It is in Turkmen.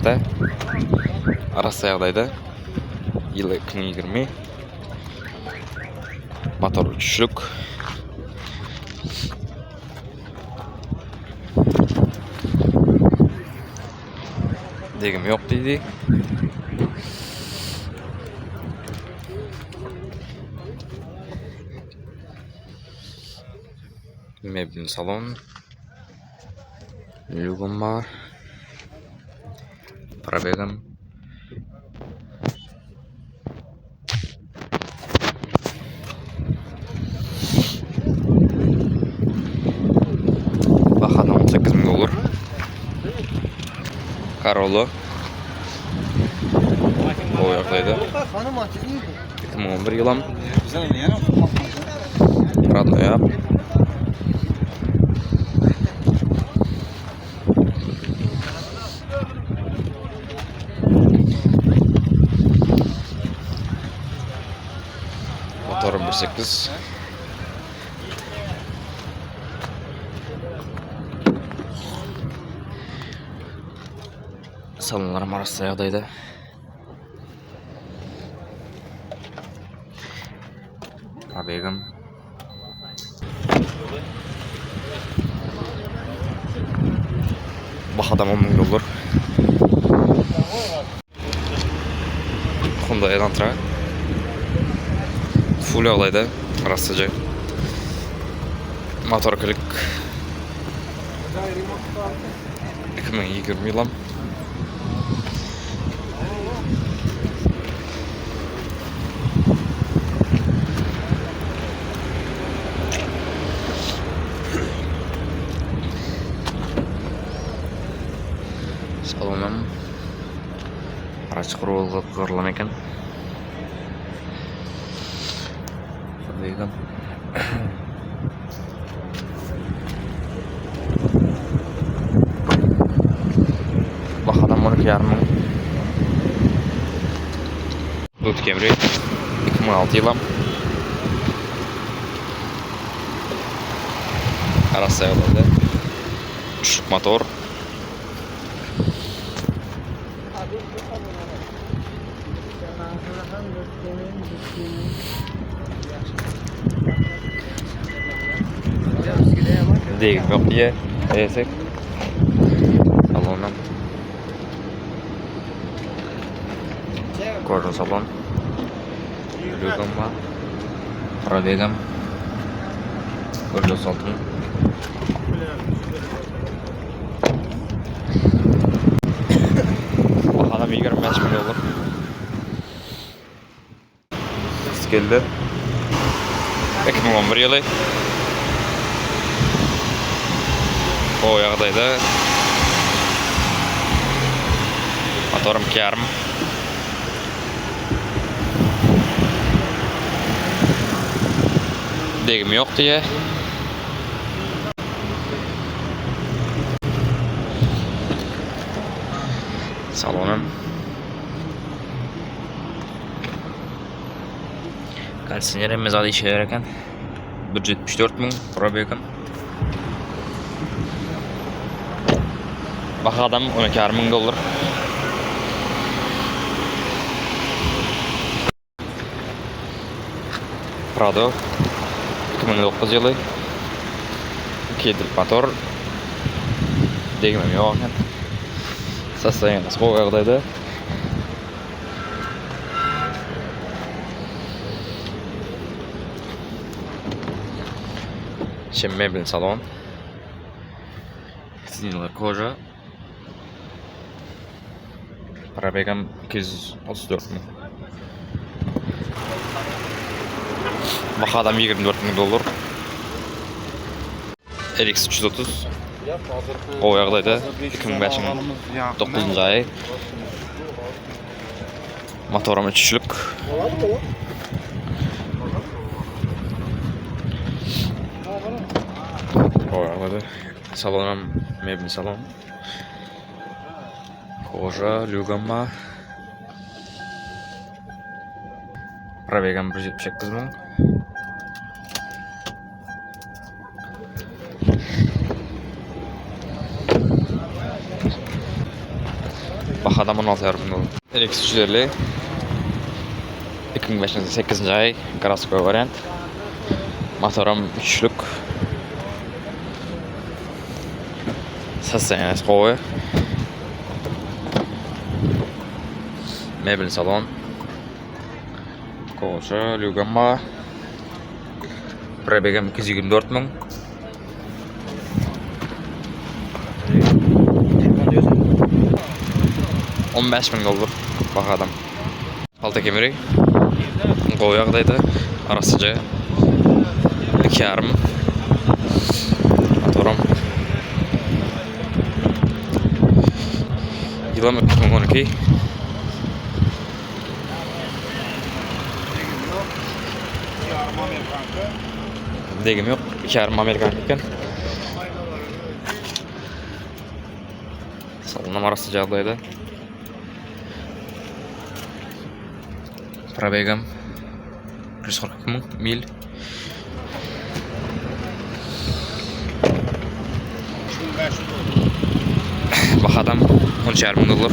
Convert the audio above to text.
Mazda. Arassa ýagdaýda. Ýyly 2020. Motor üçlük. Degim ýok diýdi. Mebel salon. Lügüm bar. Probegim. Bahada 18 ming dollar. Corolla. O ýagdaýda. 2011 ýylam. Radnoýa. Motor 1.8. Salonlaram arassa ýagdaýda. Probegim Bahadam 10 ming dollar. Hyundai Elantra. Full ýagdaýda, arassaja. Motor klik. 2020 ýylam. Salonam araç gurlan eken. Şeýle. Bahadan 12,5 ming. Toyota Camry 2006 ýylam. Arassa ýagdaýda. Üçlük motor. Degim ýok diýe. Eýsek. Salonam. Koža salon. Lügem bar. Probegem. 136 ming. Bahalam 25 ming dollar. Geldi. 2011 ýyly. O ýagdaýda motorym 2,5. Degim ýok diýe. Salonam. Kondisioner hemme zat işleýär eken. 174 ming probegim. Bahadam 12,5 ming dollar. Prado 2009 ýyly 2 litr motor degmem ýok eken. Sostoýaniýasy gowy ýagdaýda. Şem mebel salon. Sizinler koža. Probegam 234 ming. Bahadam 24 ming dollar. RX 330 gowy ýagdaýda 2005-iň 9-njy aýy. Motoram üçlük. Gowy ýagdaýda. Salonam mebel salon. Koža, lýugam bar. Probegam 178 ming. Bahadam 16,5 müň dollar. RX 350 2005-nji aý garaskoý wariant. Motoram üçlük. Sostoýaniýasy gowy. Mebel salon. Goşa lýugam bar. Probegem 224 müň. 15 müň dollar bahadam. Alta kemeri gowy ýagdaýda, arassaja. 2,5 motoram. Ýylam 2012. Degim ýok. 2,5 Amerikan eken. Salonam arassa ýagdaýda. Probegam 142 müň mil. Bahadam 13,5 müň dollar.